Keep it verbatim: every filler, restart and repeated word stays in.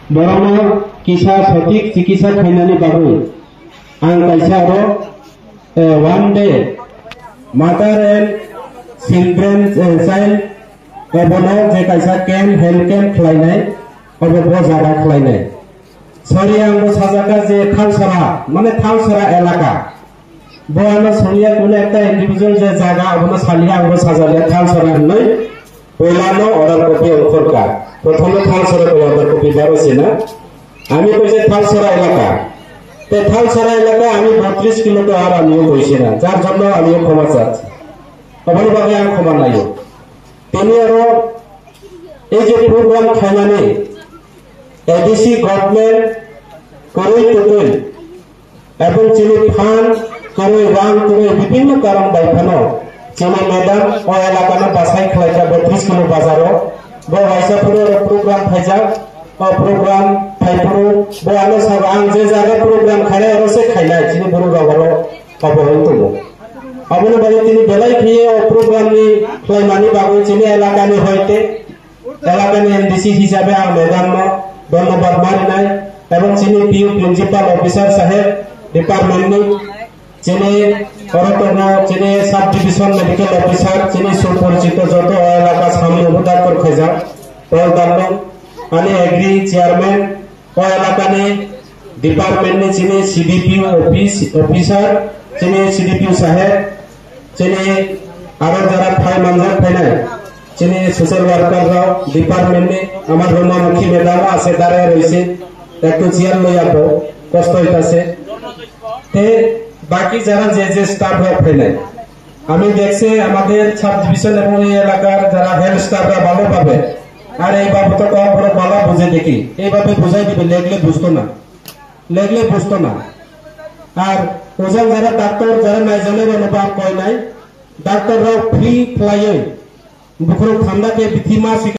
Borokno kisa sothik chikitsa khainani bagwi ang kaisa aro, eh, one day mother and children, eh, child, eh, bono je kaisa camp, health camp khlainai, obo bo jaga khlainai. Sorry, ang bo sajaka je Thalsora, mane Thalsora elaka. Bo ano soniya kuno ekta individual je jaga, abono saliya ang bo sajaliya Thalsora hinwi. Poilano order copy ongkhorkha. Prothomno Thalsora ko order copy baro sina. Ami koise Thalsora elaka. Te Thalsora elaka ami botris kilo to ar amiyo koise na. Jar jonno amiyo khoma chach. Oboni bagwi ang khoma nayo. Tini aro ei je program khainani A D C government kwrwi twtwi ebong chini phan kwrwi rang kwrwi bibinno karon bai phano chini madam o elakano bachai khlaikha botris kilo bazaro. Bo waisa phuru oro program khaijak, o program phai phuru bo ano sabo ang je jaga program khainai oro se khainai chini borok rok oro obo wng tongo. Aboni bagwi tini belai phiye o program ni khlaimani bagwi chini elakani hoite elakani M D C hisabe ang madam no dhonnobad marinai ebong chini P U principal officer saheb department ni chini oro tongo chini sub division medical officer chini suporjito joto o elaka samung bo doctor khaijak Paul Dambung ani agri chairman o elakani department ni chini C D P O office officer chini C D P O saheb chini aro jara phai manjak phainai chini social worker rok department ni amar Roma Mukhi madam ase dare roise ektu chair loi abo kosto hoitase te baki jara je je staff rok phainai আমি দেখছি আমাদের sub division এবং এই এলাকার যারা হেড স্টাফরা ভালোভাবে আর এই বাবদ কম বড় ভালো বুঝে দেখি এইভাবে বুঝাই দিবে লেখলে বুঝতো না লেখলে বুঝতো না আর ওজন যারা ডাক্তার যারা নাই জানে অনুভব কয় নাই ডাক্তাররাও ফ্রি ফ্লাইয়ে বুকুরো ঠান্ডা কে বিথি মাসিক